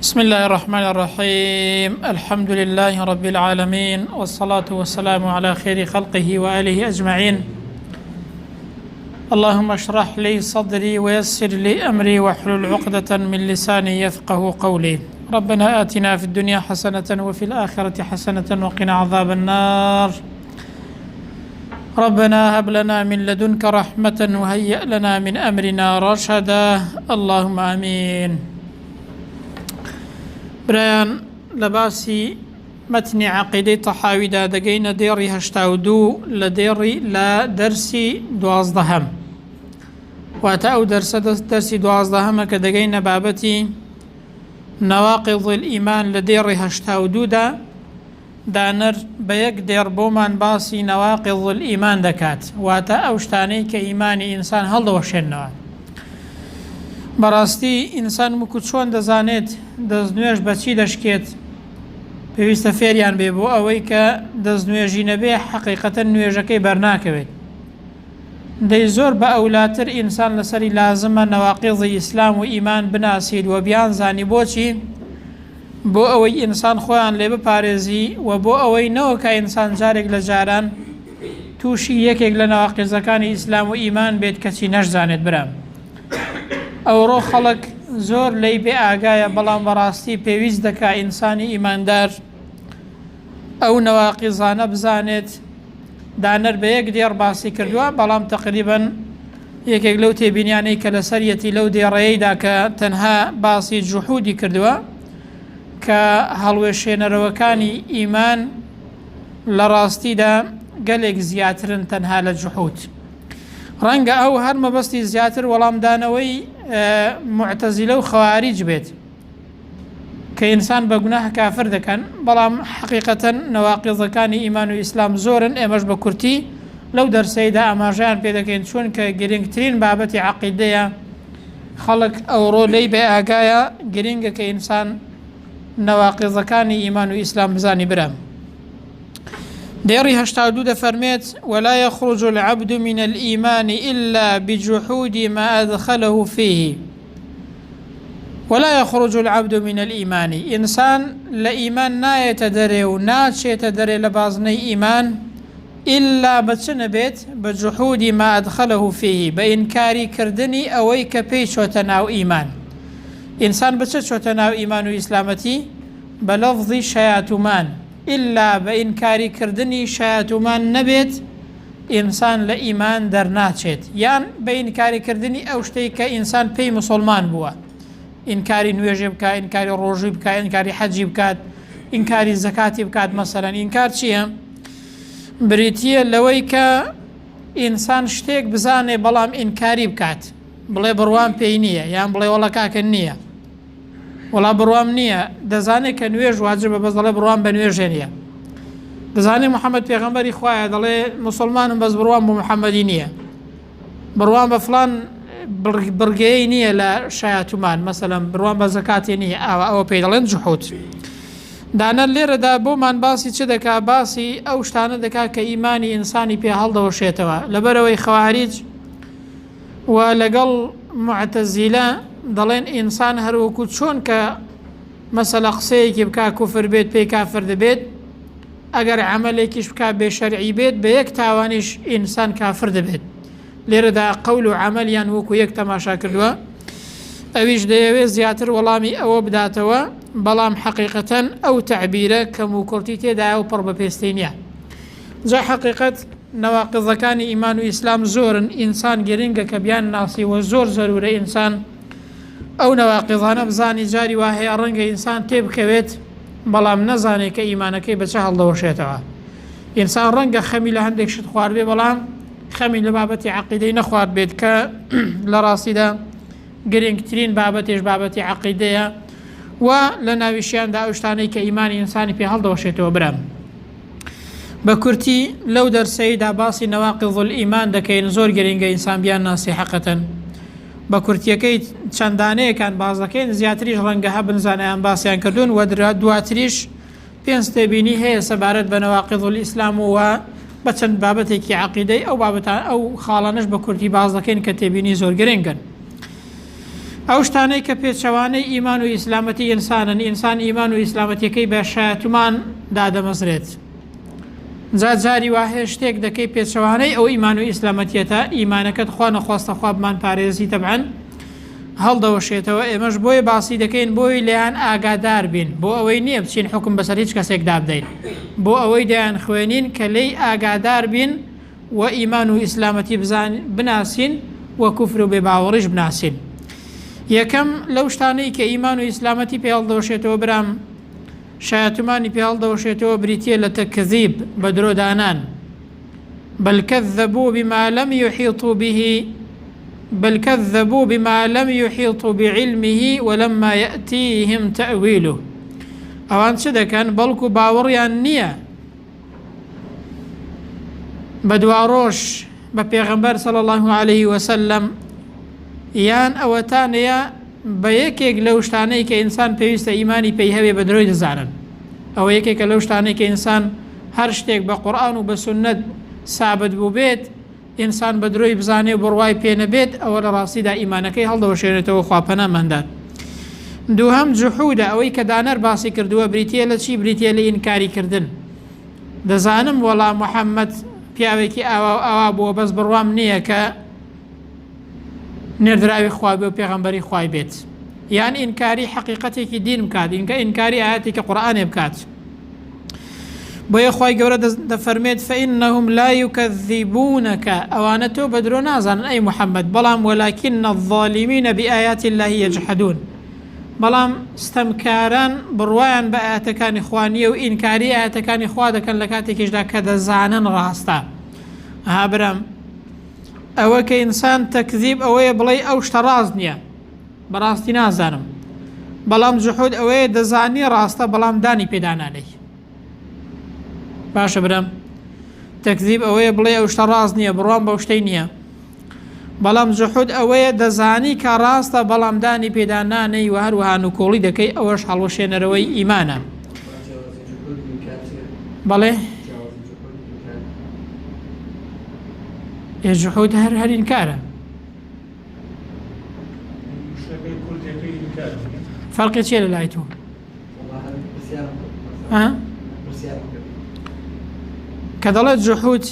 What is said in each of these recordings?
بسم الله الرحمن الرحيم الحمد لله رب العالمين والصلاة والسلام على خير خلقه وآله أجمعين اللهم اشرح لي صدري ويسر لي أمري واحلل عقدة من لساني يفقه قولي ربنا آتنا في الدنيا حسنة وفي الآخرة حسنة وقنا عذاب النار ربنا هب لنا من لدنك رحمة وهيئ لنا من أمرنا رشدا اللهم آمين برایان لە باسی مەتنی عەقیدەی تەحاویدا دەگەینە دێڕی 82 لە دێڕی لە دەرسی دوازدەهەم واتە ئەو دەرسە دەرسی دوازدەهەمە کە دەگەینە بابەتی نواقض الإیمان لە دێڕی 82 دا دانەر بە یەک دێڕ بۆمان باسی نواقض الایمان دەکات، واتە ئەو شتانەی کە ئیمانی ئینسان هەڵدەوەشێننەوە. بەڕاستی ئینسان وەکو چۆن دەزانێت دەستنوێژ بە چی دەشکێت، پێویستە فێریان بێ بۆ ئەوەی کە دەستنوێژی نەبێ حەقیقەتەن نوێژەکەی بەرناکەوێت. دەی زۆر بە ئەولاتر ئینسان لەسەری لازمە نەواقیضی ئیسلام و ئیمان بناسیت و بیانزانی بۆچی؟ بۆ ئەوەی ئینسان خۆیان لێ بپارێزی و بۆ ئەوەی نەوەکا ئینسان جارێک لە جاران تووشی یەکێک لە نەواقیزەکانی ئیسلام و ئیمان بێت کەچی نەشزانێت برام ئەوڕۆ خەڵک زۆر لێی بێ ئاگایە بەڵام بەڕاستی پێویست دەکا ئینسانی ئیماندار ئەو نەواقیزانە بزانێت دانەر بە یەک دێڕ باسی کردووە بەڵام تەقریبەن یەکێک لەو تێبینیانەی کە لەسەریەتی لەو دێڕەیەیدا کە تەنها باسی جوحودی کردووە کە هەڵوێشێنەرەوەکانی ئیمان لە ڕاستیدا گەلێک زیاترن تەنها لە جوحود ڕەنگە ئەو هەر مەبەستی زیاتر وەڵامدانەوەی معتەزیلە و خەواریج بێت کە ئینسان بە گوناه کافر دەکەن، بەڵام حەقیقەتەن نەواقیزەکانی ئیمان و ئیسلام زۆرن، ئێمەش بە کورتی لەو دەرسەیدا ئاماژەیان پێ دەکەین، چونکە گرنگترین بابەتی عەقیدەیە، خەڵک ئەوڕۆ لێی بێ ئاگایە، گرنگە کە ئینسان نەواقیزەکانی ئیمان و ئیسلام بزانی برام. دێڕی 82 دەفەرمێت ولا يخرج العبد من الإيمان إلا بجحود ما أدخله فيه ولا یخرج العبد من الایمان ئینسان لە ئیمان نایەتە دەرێ و ناچێتە دەرێ لە بازنەی ئیمان ئیلا بە چ نەبێت بە جحودی ما ادخله فیه بە ئینکاری کردنی ئەوەی کە پێی چۆتە ناو ئیمان ئینسان بە چ چۆتە ناو ئیمان و ئیسلامەتی بە لەفظی شەیاتومان ئیلا بە ئینکاری کردنی شەیاتومان نەبێت ئینسان لە ئیمان دەرناچێت یان بە ئینکاری کردنی ئەو شتەی کە ئینسان پێی موسڵمان بووە ئینکاری نوێژێ بکات ئینکاری ڕۆژووی بکات ئینکاری حەجی بکات ئینکاری زەکاتی بکات مەسەلەن ئینکار چییە؟ بریتییە لەوەی کە ئینسان شتێک بزانێ بەڵام ئینکاری بکات بڵێ بڕوام پێی نییە یان بڵێ وەڵا کاکە نییە وەڵا بڕوام نییە دەزانێت کە نوێژ واجبە بەس دەڵێ بڕوام بە نوێژێ نییە دەزانێ محەممەد پێغەمبەری خوایە دەڵێ مسلمانم بەس بڕوام بۆ محەممەدی نییە بڕوام بە فلان بڕگەیە نییە لە شایەتومان مەسەلەن بڕوام بە زەکاتێ نییە ئاوا ئەوە پێی دەڵێن جحود دانەر لێرەدا بۆمان باسی چ دەکا باسی ئەو شتانە دەکا کە ئیمانی ئینسانی پێ هەڵدەوەشێتەوە لەبەرەوەی خەواریج و لەگەڵ موعتەزیلە دەڵێن ئینسان هەروەکو چۆن کە مەسەلە قسەیەکی بکا کوفر بێت پێی کافر دەبێت ئەگەر عەمەلێکیش بکا بێ شەرعی بێت بە یەک تاوانیش ئینسان کافر دەبێت لێرەدا قەول و عەمەلیان وەکو یەک تەماشا کردووە ئەویش دەیەوێت زیاتر وەڵامی ئەوە بداتەوە بەڵام حەقیقەتەن ئەو تەعبیرە کەم و کورتی تێدایە و پڕ بە پێستی نییە جا حەقیقەت نەواقزەکانی ئیمان و ئیسلام زۆرن ئینسان گرنگە کە بیان ناسی وە زۆر زەرورە ئینسان ئەو نەواقزانە بزانی جاری وا هەیە ڕەنگە ئینسان تێبکەوێت بەڵام نەزانێت کە ئیمانەکەی بە چ هەڵدەوەشێتەوە ئینسان ڕەنگە خەمی لە هەندێک شت خواردبێ بەڵام خەمی لە بابەتی عەقیدەی نەخوارد بێت کە لە ڕاستیدا گرنگترین بابەتێش بابەتی عەقیدەیە و لە ناویشیاندا ئەو شتانەی کە ئیمانی ئینسانی پێ هەڵدەوەشێتەوە برام بە کورتی لەو دەرسەیدا باسی نەواقض الئیمان دەکەین زۆر گرنگە ئینسان بیان ناسی حەقەتەن بە کورتیەکەی چەند دانەیەکان باس دەکەین زیاتریش ڕەنگە هەبن زانایان باسیان کردوون و دواتریش پێنج تێبینی هەیە سەبارەت بە نەواقض الئیسلام و بە چەند بابەتێکی عەقیدەی ئەو بابەتان ئەو خاڵانەش بە کورتی باس دەکەین کە تێبینی زۆر گرنگن. ئەو شتانەی کە پێچەوانەی ئیمان و ئیسلامەتی ئینسانن، ئینسان ئیمان و ئیسلامەتیەکەی بە شایەتومان دادەمەزرێت. جا جاری وا هەیە شتێک دەکەی پێچەوانەی ئەو ئیمان و ئیسلامەتیەتە، ئیمانەکەت خوا نەخواستە خوا بمان پارێزی تەبعەن هەڵدەوەشێتەوە، ئێمەش بۆیە باسی دەکەین بۆی لێیان ئاگادار بین، بۆ ئەوەی نییە بچین حوکم بەسەر هیچ کەسێک دابدەین، بۆ ئەوەی دەیانخوێنین کە لێی ئاگادار بین و ئیمان و ئیسلامەتی بزان بناسین و کوفر و بێ باوەڕیش بناسین. یەکەم لەو شتانەی کە ئیمان و ئیسلامەتی پێ هەڵدەوەشێتەوە برام شایەتومانی پێ هەڵدەوەشێتەوە بریتیە لە تەکذیب بە درۆ دانان بل كذبوا بما لم يحيطوا به بل كذبوا بما لم يحيطوا بعلمه ولما يأتيهم تأويله ئەوان چ دەکەن بەڵکو باوەڕیان نییە بە دواڕۆژ بە پێغەمبەر صلی اللە علیه وسلم یان ئەوەتانەیە بە یەکێک لەو شتانەی کە ئینسان پێویستە ئیمانی پێی هەبێ بە درۆی دەزانن ئەوە یەکێکە لەو شتانەی کە ئینسان هەر شتێک بە قورئان و بە سوننەت سابت بووبێت ئینسان بە درۆی بزانێ و بڕوای پێ نەبێت ئەوە لە ڕاستیدا ئیمانەکەی هەڵدەوەشێنێتەوە خوا پەنامان دات. دووهەم جحودە ئەوەی کە دانەر باسی کردووە بریتیە لە چی بریتیە لە ئینکاری کردن دەزانم وەڵا محەممەد پیاوێکی ئاوا و ئاوا بووە بەس بڕوام نییە کە نێردراوی خوا بێ و پێغەمبەری خوای بێت یان ئینکاری حەقیقەتێکی دین بکات ئینکە ئینکاری ئاەتێکی قورئانێ بکات بۆیە خوای گەورە دەفەرمێت فإنهم لا يكذبونك ئەوانە تۆ بە درۆ نازانن ئەی محەممەد بەڵام ولكن الظالمین بآيات الله يجحدون بەڵام ستەمکاران بڕوایان بە ئاەتەکانی خوا نییە و ئینکاری ئاەتەکانی خوا دەکەن لە کاتێکیشدا کە دەزانن ڕاستە ها برام ئەوە کە ئینسان تەکذیب ئەوەیە بڵێ ئەو شتە ڕاست نییە بەڕاستی نازانم بەڵام جحود ئەوەیە دەزانی ڕاستە بەڵام دانی پێدا نانێی باشە برام تەکذیب ئەوەیە بڵێ ئەو شتە ڕاست نییە بڕوام بەو شتەی نییە بەڵام جحود ئەوەیە دەزانی کە ڕاستە بەڵام دانی پێدا نانێی و هەروەها نکۆڵی دەکەی ئەوەش هەڵوەشێنەرەوەی ئیمانە بەڵێ جحود هەر هەر ئینکارە فەرقی چیە لە لای تۆ کە دەڵێت جحود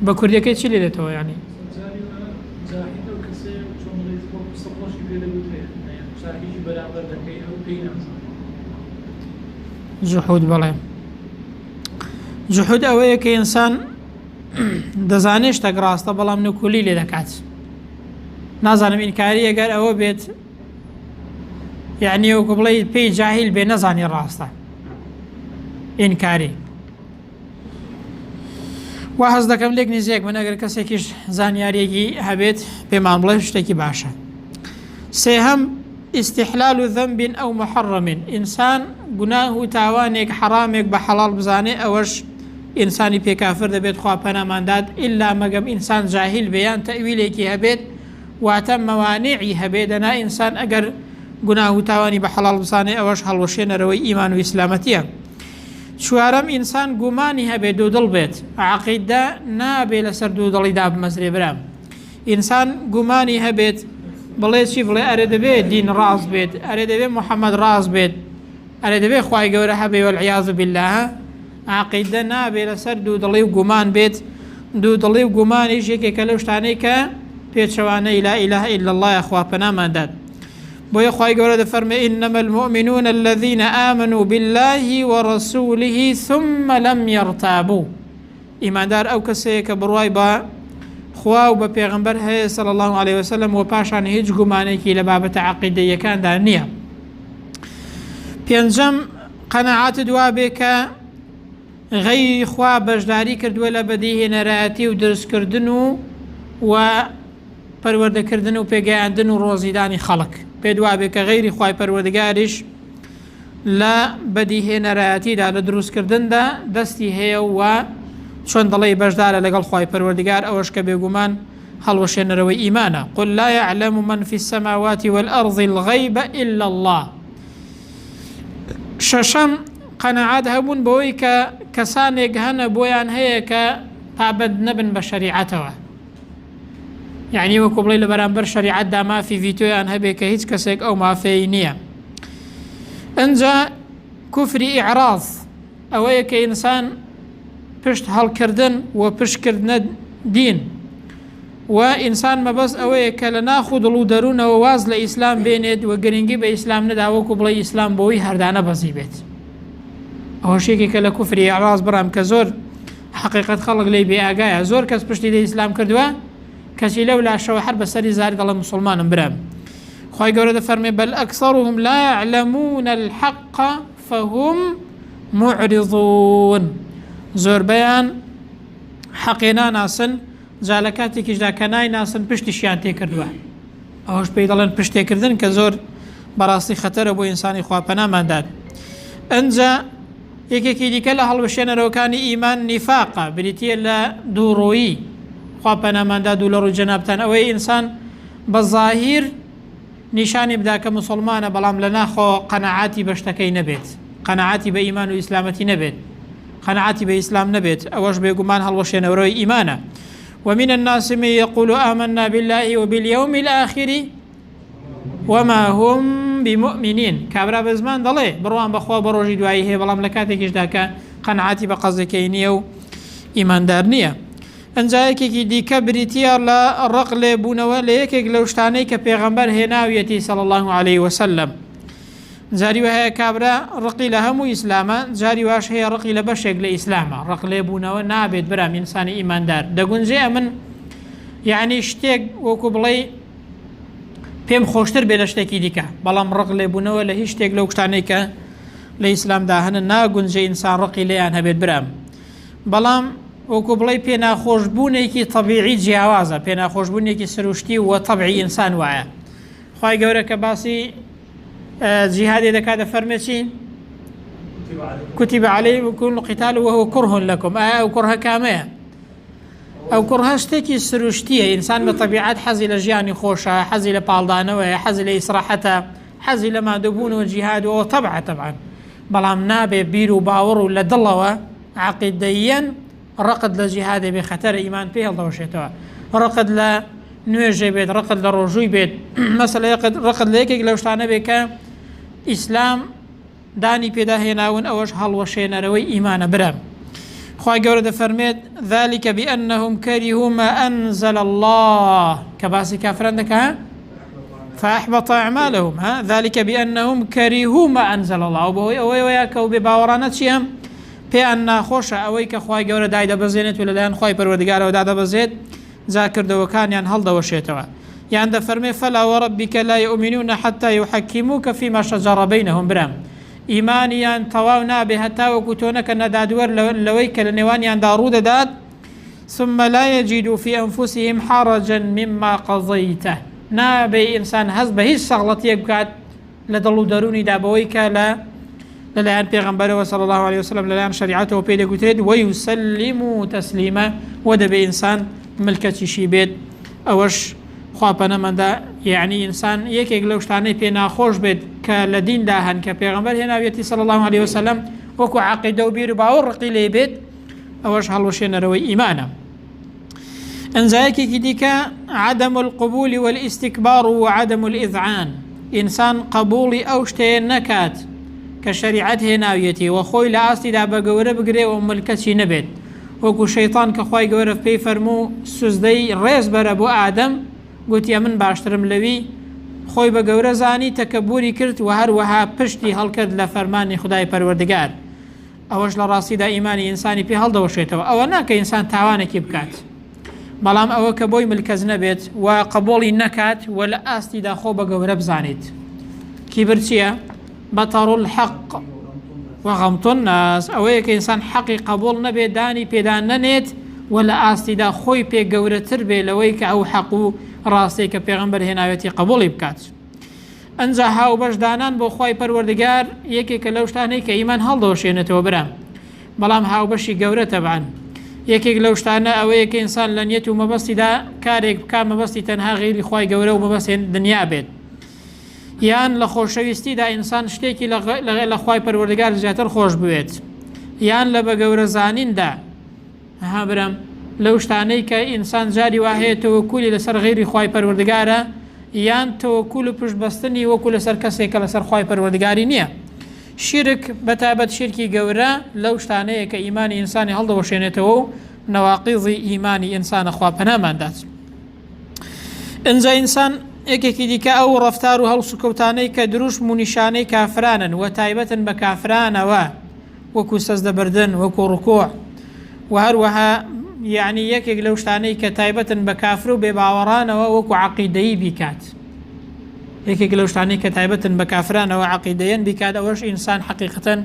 بە کوردیەکەی چی لێ دێتەوە ینی جحود بەڵێ جحود ئەوەیە کە ئینسان دەزانێ شتەک ڕاستە بەڵام نکولی لێ دەکات نازانم ئینکاری ئەگەر ئەوە بێت یعنی وەکو بڵێ پێی جاهیل بێ نەزانی ڕاستە ئینکاری وا هەز دەکەم لێک نزیک من ئەگەر کەسێکیش زانیاریەکی هەبێت پێمان بڵێ شتێکی باشە سێهەم استحلال ذنب أو محرم ئینسان گوناه و تاوانێک حەرامێک بە حەڵاڵ بزانێ ئەوەش ئینسانی پێ کافر دەبێت خوا پەنامان دات ئیلا مەگەم ئینسان جاهیل بێ یان تەئویلێکی هەبێت واتە مەوانعی هەبێ دەنا ئینسان ئەگەر گوناه و تاوانی بە حەڵاڵ بزانێ ئەوەش هەڵوەشێنەرەوەی ئیمان و ئیسلامەتیە چوارەم ئینسان گومانی هەبێ دوودڵ بێت عەقیدە نابێ لەسەر دوودڵی دابمەزرێ برام ئینسان گومانی هەبێت بڵێ چی بڵێ ئەرێ دەبێ دین ڕاست بێت ئەرێ دەبێ محەممەد ڕاست بێت ئەرێ دەبێ خوای گەورە هەبێ والعیاذ باللە عەقیدە نابێ لەسەر دوودڵی و گومان بێت دوودڵی و گومانیش یەکێکە لەو شتانەی کە پێچەوانەی لا اله الا الله خوا پەنامان دات بۆیە خوای گەورە دەفەرمێ انما المؤمنون الذين آمنوا بالله ورسوله ثم لم يرتابوا ئیماندار ئەو کەسەیە کە بڕوای بە خوا و بە پێغەمبەر هەیە صلی اللە علیە وسلم و پاشان هیچ گومانێکی لە بابەتە عەقیدەییەکاندا نییە. پێنجەم، قەناعەتت وابێ کە غەیری خوا بەشداری کردووە لە بەدیهێنەرایەتی و دروستکردن و و پەروەردەکردن و پێگەیاندن و ڕۆزیدانی خەڵک. پێت وابێ کە غەیری خوای پەروەردگاریش لە بەدیهێنەرایەتیدا لە دروستکردندا دەستی هەیە و چۆن دەڵێی بەشدارە لەگەڵ خوای پەروەردگار ئەوەش کە بێگومان هەڵوەشێنەرەوەی ئیمانە قل لا يعلم من في السماوات والأرض الغيب إلا الله شەشەم قەناعەت هەبوون بەوەی کە کەسانێک هەنە بۆیان هەیە کە پابەند نەبن بە شەریعەتەوە. یعنی وەکو بڵێ لە بەرامبەر شەریعەتدا مافی ڤیتۆیان هەبێ کە هیچ کەسێک ئەو مافەی نییە. ئەنجا کوفری ئیعراض ئەوەیە کە ئینسان پشت هەڵکردن و پشتکردنە دین و ئینسان مەبەست ئەوەیە کە لە ناخ و دڵ و دەروونەوە واز لە ئیسلام بێنێت و گرنگی بە ئیسلام نەدا وەکو بڵێ ئیسلام بۆی هەردانە بەزی بێت. ئەوەش یەکێکە لە کوفری ئیعراض برام کە زۆر حەقیقەت خەڵک لێی بێ ئاگایە زۆر کەس پشتی لە ئیسلام کردووە کەچی لەو لاشەوە هەر بەسەری زار دەڵێ مسوڵمانم برام خوای گەورە دەفەرمێ بل اکثرهم لا يعلمون الحق فهم معرضون زۆربەیان حەقێ ناناسن جا لە کاتێکیشدا کە نایناسن پشتیشیان تێکردووە ئەوەش پێی دەڵێن پشتێکردن کە زۆر بەڕاستی خەتەرە بۆ ئینسانی خوا پەنامان دات ئەنجا یەکێکی دیکە لە هەڵوەشێنەرەوەکانی ئیمان نیفاقە بریتە لە دووڕۆیی خوا پەناماندا دوو لە ڕووی جەنابتان ئەوەی ئینسان بە زاهیر نیشانی بدا کە مسلمانە بەڵام لە ناخۆ قەنەعاتی بە شتەکەی نەبێت قەنەعاتی بە ئیمان و ئیسلامەتی نەبێت قەنەعاتی بە ئیسلام نەبێت ئەوەش بێگومان هەڵوەشێنەوەی ئیمانە ومن الناس من يقول آمنا بالله وباليوم الآخر وما هم بمؤمنين کابرا بە زمان دەڵێ بڕوام بەخوا بە ڕۆژی دوایی هەیە بەڵام لە کاتێکیشدا کە قەنعاتی بە قەزەکەی نییە و ئیماندار نییە. ئەنجا یەکێکی دیکە بریتییە لە ڕق لێبوونەوە لە یەکێک لەو شتانەی کە پێغەمبەر هێناویەتی صلی الله علیه وسلم. جاری وا هەیە کابرا ڕقی لە هەموو ئیسلامە، جاری واش هەیە ڕقی لە بەشێک لە ئیسلامە. ڕق لێبوونەوە نابێت برام ئینسانی ئیماندار. دەگونجێ ئەمن یعنی شتێک وەکو بڵێی پێم خۆشتر بێ لە شتێکی دیکە، بەڵام ڕق لێبوونەوە لە هیچ شتێک لەو شتانەی کە لە ئیسلامدا هەنە ناگونجێ ئینسان ڕقی لێیان هەبێت برام. بەڵام وەکو بڵێی پێناخۆشبوونێکی تەبیعی جیاوازە، پێناخۆشبوونێکی سروشتی و تەبعی ئینسان وایە. خوای گەورە کە باسی جیهادێ دەکات دەفەرمێ چی؟ كتب عليكم القتال وهو كره لكم ئایا ئەو کوڕە کامەیە؟ ئەو کوڕە شتێکی سروشتیە ئینسان بە تەبیعەت حەزی لە ژیانی خۆشە حەزی لە پاڵدانەوەیە حەزی لە ئیسراحەتە حەزی لە مادەبوون و جیهاد و تەبعە تەبعەن بەڵام نابێ بیر و باوەڕ و لە دڵەوە عقیدەیەن ڕقت لە جیهادێ بێ خەتەرە ئیمان پێ هەڵدەوەشێتەوە ڕقت لە نوێژێ بێت ڕقت لە ڕۆژووی بێت مەسەلە ڕقت لە یەکێک لەو شتانە بێ کە ئیسلام دانی پێدا هێناون ئەوەش هەڵوەشێنەرەوەی ئیمانە برام خوای گەورە دەفەرمێت ذلك بأنهم كرهوا ما أنزل الله کە باسی کافران دەکا فأحبط أعمالهم ها ذلك بأنهم كرهوا ما أنزل الله بەهۆی ئەوەیەوەیە کە بێ باوەڕانە چییە پێیان ناخۆشە ئەوەی کە خوای گەورە دایدەبەزێنێت و لەلایەن خوای پەروەردگارەوە دادەبەزێت جا کردەوەکانیان هەڵدەوەشێتەوە یان دەفەرمێ فلا وربک لا یؤمنون حتی یحکموک فیما شجر بینهم برام ئیمانیان تەواو نابێ هەتاوەکو تۆ نەکەنە دادوەر لەوەی کە لە نێوانیاندا ڕوودەدات ثم لا یجدوا فی انفسهم حرجا مما قضیت نابێ ئینسان هەست بە هیچ سەغڵەتیەک بکات لە دڵ و دەروونیدا بەوەی کە لە لەلایەن پێغەمبەرەوە صلی الله علیه وسلم لەلایەن شەریعەتەوە پێی دەگوترێت ویسلموا تسلیما و دەبێ ئینسان ملکەچیشی بێت ئەوەش خوا پەنەمەندە یعنی ئینسان یەکێک لەو شتانەی پێ ناخۆش بێت کە لە دیندا هەن کە پێغەمبەر هێناویەتی صلی الله علیه وسلم وەکو عەقیدە و بیر و باوەڕ ڕقی لێ بێت ئەوەش هەڵوەشێنەرەوەی ئیمانە. ئنجا یەکێکی دیکە عدم القبول والاستكبار وعدم الإذعان ئینسان قبوڵی ئەو شتەیە نەکات کە شەریعەت هێناویەتی و خۆی لە ئاستیدا بە گەورە بگرێ و ملکەچی نەبێت وەکو شەیتان کە خوای گەورە پێی فەرموو سوزدەی ڕێز بەرە بۆ ئادەم گوتی ئەمن باشترم لەوی خۆی بە گەورە زانی تەکەبوری کرد و هەروەها پشتی هەڵکرد لە فەرمانی خودای پەروەردگار ئەوەش لە ڕاستیدا ئیمانی ئینسانی پێ هەڵدەوەشێتەوە ئەوە نا کە ئینسان تاوانێکی بکات بەڵام ئەوە کە بۆی ملکەچ نەبێت و قبوڵی نەکات و لە ئاستیدا خۆ بە گەورە بزانیت کیبر چییە؟ بەتەڕ الحق وغمط الناس ئەوەیە کە ئینسان حەقی قبوڵ نەبێت دانی پێدا نەنێت و لە ئاستیدا خۆی پێ گەورەتر بێ لەوەی کە ئەو حەق و ڕاستەی کە پێغەمبەر هێناوێتی قبوڵی بکات. ئەنجا هاوبەش دانان بۆ خوای پەروەردگار یەکێکە لەو شتانەی کە ئیمان هەڵدەوەشێنێتەوە برام بەڵام هاوبەشی گەورە تەبعەن یەکێک لەو شتانە ئەوەیە کە ئینسان لە نیەت و مەبەستیدا کارێک بکا مەبەستی تەنها غەیری خوای گەورە و مەبەست دنیا بێت یان لە خۆشەویستیدا ئینسان شتێکی لە خوای پەروەردگار زیاتر خۆش بوێت یان لە بە گەورە زانیندا ها برام. لەو شتانەی کە ئینسان جاری وا هەیە تەوەکولی لەسەر غەیری خوای پەروەردگارە یان تەوەکول و پشت بەستنی وەکو لەسەر کەسێک کە لەسەر خوای پەروەردگاری نییە. شیرک بەتایبەت شیرکی گەورە لەو شتانەیە کە ئیمانی ئینسانی هەڵدەوەشێنێتەوە و نەواقیزی ئیمانی ئینسانە خوا پەنامان دات. ئینجا ئینسان یەکێکی دیکە ئەو ڕەفتار و هەڵسوکەوتانەی کە دروشم و نیشانەی کافرانن و تایبەتن بە کافرانەوە وەکو سەجدە بردن وەکو ڕکوع و هەروەها یعنی یەکێک لەو شتانەی کە تایبەتن بە کافر و بێباوەڕانەوە وەکو عەقیدەیی بیکات یەکێک لەو شتانەی کە تایبەتن بە کافرانەوە عەقیدەیەن بیکات ئەوەش ئینسان حەقیقەتەن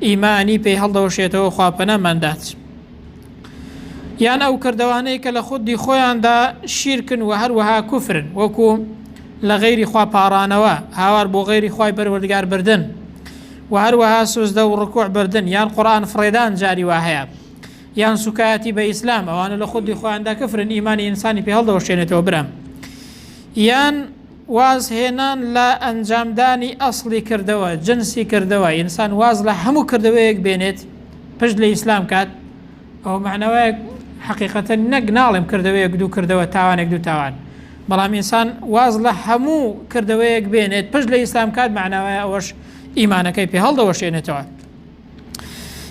ئیمانی پێی هەڵدەوەشێتەوە خوا پەنامان دات. یان ئەو کردەوانەی کە لە خودی خۆیاندا شیرکن و هەروەها کوفرن وەکو لە غەیری خوا پاڕانەوە، هاوار بۆ غەیری خوای پەروەردگار بردن و هەروەها سوجدە و ڕکوع بردن یان قورئان فڕێدان جاری وا هەیە یان سوکایەتی بە ئیسلام ئەوانە لە خودی خۆیاندا کفرن ئیمانی ئینسانی پێ هەڵدەوەشێنێتەوە برام یان واز هێنان لە ئەنجامدانی ئەسڵی کردەوە، جنسی کردەوە، ئینسان واز لە هەموو کردەوەیەک بێنێت پشت لە ئیسلام کات، ئەوە مەعناوایە حەقیقەتەن نەک ناڵێم کردەوەیەک دوو کردەوە تاوانێک دوو تاوان، بەڵام ئینسان واز لە هەموو کردەوەیەک بێنێت پشت لە ئیسلام کات مەعناوایە ئەوەش ئیمانەکەی پێ هەڵدەوەشێنێتەوە.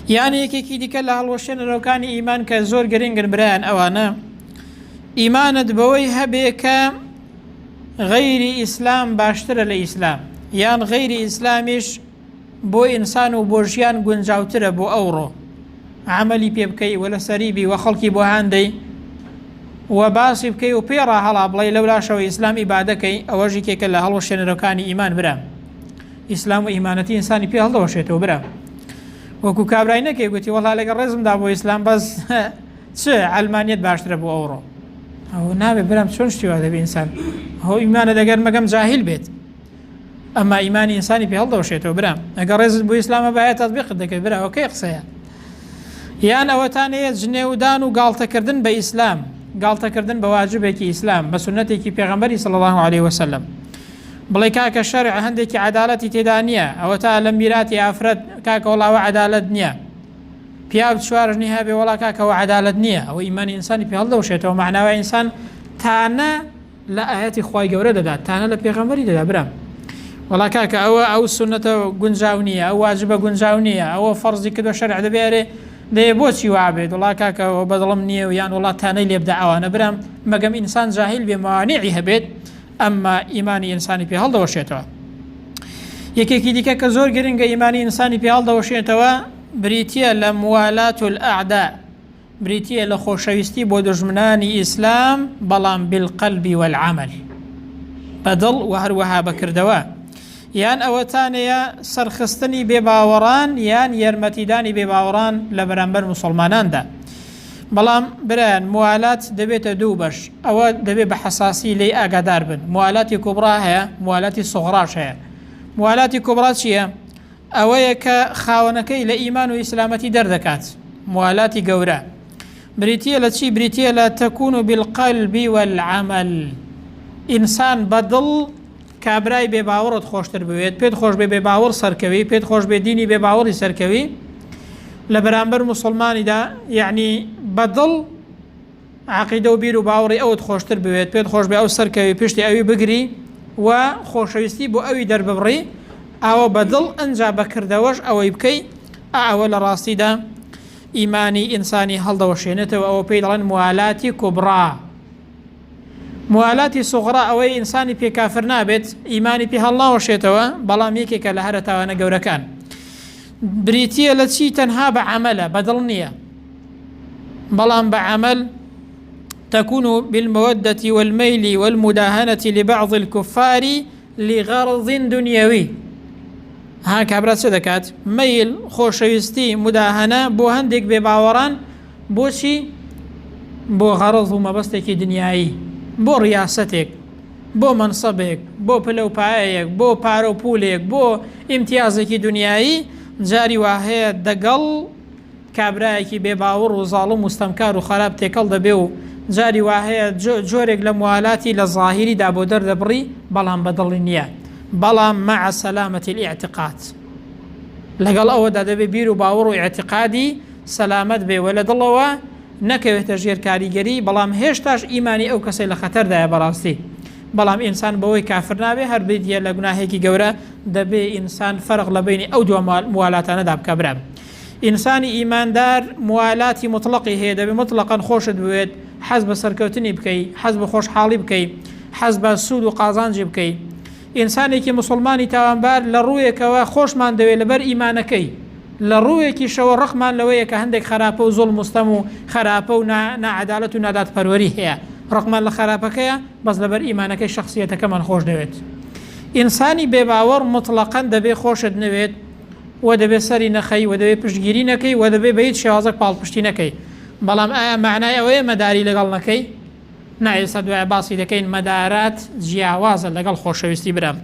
یان یەکێکی دیکە لە هەڵوەشێنەرەوەکانی ئیمان کە زۆر گرنگن برایان ئەوانە ئیمانت بەوەی هەبێ کە غەیری ئیسلام باشترە لە ئیسلام یان غەیری ئیسلامیش بۆ ئینسان و بۆ ژیان گونجاوترە بۆ ئەوڕۆ عملی پێ بکەی و لەسەری بی و خەڵکی بۆ هاندەی و باسی بکەی و پێ ڕاهەڵا بڵێ لەولاشەوە ئیسلام ئیبادەکەی ئەوەش یەکێکە لە هەڵوەشێنەرەکانی ئیمان برام ئیسلام و ئیمانەتی ئینسانی پێ هەڵدەوەشێتەوە برام وەکو کابرای نەکەی گوتی وەڵا لەگەڵ ڕێزمدا بۆ ئیسلام بەس چ عەلمانیەت باشترە بۆ ئەوڕۆ ئەوە نابێ برام چۆن شتی وا دەبێ ئینسان هۆ ئیمانە دەگەر مەگەم جاهیل بێت ئەما ئیمانی ئینسانی پێ هەڵدەوەشێتەوە برام ئەگەر ڕێزت بۆ ئیسلامە باە تەطبیقت دەکرد برا ئەوکەی قسەیە یان ئەوەتان هەیە جنێودان و گاڵتەکردن بە ئیسلام گاڵتەکردن بە واجبێکی ئیسلام بە سونەتێکی پێغەمبەری صلی الله علیه وسلم بڵێ کاکە شەرع هەندێکی عەدالەتی تێدا نییە ئەوەتا لە میراتی ئافرەت کاکە وەڵا ئەوە عەدالەت نییە پیاو چوار ژنی هەبێ وەڵا کاکە ئەوە عەدالەت نییە ئەوە ئیمانی ئینسانی پێ هەڵدەوشێتەوە مەعناوە ئینسان تانە لە ئاەتی خوای گەورە دەدات تانە لە پێغەمبەری دەدا برام وەڵا کاکە ئەوە ئەو سونەتە گونجاو نییە ئەو واجبە گونجاو نییە ئەوە فەرزی کردوە شەرع دەبێ ئەرێ دەیە بۆچی وابێت وڵا کاکە ئەوە بەدڵم نییە و یان وڵا تانەی لێبدا ئەوانە برام مەگەم ئینسان جاهیل بێ موانعی هەبێت ئەمما ئیمانی ئینسانی پێ هەڵدەوەشێتەوە. یەکێکی دیکە کە زۆر گرنگە ئیمانی ئینسانی پێ هەڵدەوەشێتەوە بریتییە لە موالات الأعداء بریتییە لە خۆشەویستی بۆ دوژمنانی ئیسلام بەڵام بالقلب والعمل بە دڵ و هەروەها بەکردەوە یان ئەوەتانەیە سەرخستنی بێباوەڕان یان یەرمەتیدانی بێباوەڕان لە بەرامبەر موسڵماناندا بەڵام برایان موالات دەبێتە دوو بەش ئەوە دەبێ بە حەساسی لێی ئاگادار بن موالاتی کوبڕا هەیە موالاتی سوغڕاش هەیە موالاتی کوبڕا چییە؟ ئەوەیە کە خاوەنەکەی لە ئیمان و ئیسلامەتی دەردەکات موالاتی گەورە بریتییە لە چی بریتییە لە تەکون بالقلب والعمل ئینسان بە دڵ کابرای بێ باوەڕت خۆشتر بوێت پێت خۆش بێ بێ باوەڕ سەرکەوی پێت خۆش بێ دینی بێ باوەڕی سەرکەوی لە بەرامبەر موسڵمانیدا یعنی بە دڵ عەقیدە و بیر و باوەڕی ئەوت خۆشتر بوێت پێت خۆش بێ ئەو سەرکەوی پشتی ئەوی بگری و خۆشەویستی بۆ ئەوی دەرببڕی ئاوە بە دڵ ئەنجا بە کردەوەش ئەوەی بکەی ئا ئەوە لە ڕاستیدا ئیمانی ئینسانی هەڵدەوەشێنێتەوە ئەوە پێی دەڵێن موالاتی کوبڕا موالاتی سوغرا ئەوەی ئینسانی پێ کافر نابێت ئیمانی پێ هەڵناوەشێتەوە بەڵام یەکێکە لە هەرە تاوانە گەورەکان بریتییە لە چی تەنها بە عەمەلە بە دڵ نییە بەڵام بە عەمەل تكون بالمودة والميل والمداهنة لبعض الكفار لغرض دنيوي ها کابرا چ دەکات مەیل خۆشەویستی مداهەنە بۆ هەندێک بێ باوەڕان بۆچی بۆ غەڕز و مەبەستێکی دنیایی بۆ ڕیاسەتێک بۆ مەنسەبێک بۆ پلە و پایەیەک بۆ پارە و پولێک بۆ ئیمتیازێکی دنیایی جاری وا هەیە دەگەڵ کابرایەکی بێ باوەڕ و زاڵم و ستەمکار و خەراپ تێکەڵ دەبێ و جاری وا هەیە جۆرێک لە موالاتی لە زاهیریدا بۆ دەردەبڕی بەڵام بە دڵی نییە بەڵام مع سلامة الاعتقاد لەگەڵ ئەوەدا دەبێ بیر و باوەڕ و ئیعتقادی سەلامەت بێ و لە دڵەوە. نەکەوێتە ژێر کاریگەری بەڵام هێشتاش ئیمانی ئەو کەسەی لە خەتەردایە بەڕاستی بەڵام ئینسان بەوەی کافر نابێ هەر بریتیە لە گوناهێکی گەورە دەبێ ئینسان فەرق لە بەینی ئەو دووە موالاتانەدا بکا برام ئینسانی ئیماندار موالاتی مطلقی هەیە دەبێ مطلقا خۆشت بوێت حەز بە سەرکەوتنی بکەی حەز بە خۆشحاڵی بکەی حەز بە سوود و قازانجی بکەی ئینسانێکی موسڵمانی تاوانبار لە ڕووێکەوە خۆشمان دەوێت لەبەر ئیمانەکەی، لە ڕووێکیشەوە ڕقمان لەوەیە کە هەندێک خەراپە و زوڵم و ستەم و خەراپە و ناعەدالەت و نادادپەروەری هەیە، ڕقمان لە خەراپەکەیە بەس لەبەر ئیمانەکەی شەخسیەتەکەمان خۆش دەوێت. ئینسانی بێباوەڕ موتڵەقەن دەبێ خۆشت نەوێت و دەبێ سەری نەخەی و دەبێ پشتگیری نەکەی و دەبێ بە هیچ شێوازێک پاڵپشتی نەکەی. بەڵام ئایا مەعنای ئەوەیە مەداری لەگەڵ نەکەی؟ نا ئێستا دوایە باسی دەکەین مەدارات جیاوازە لەگەڵ خۆشەویستی برام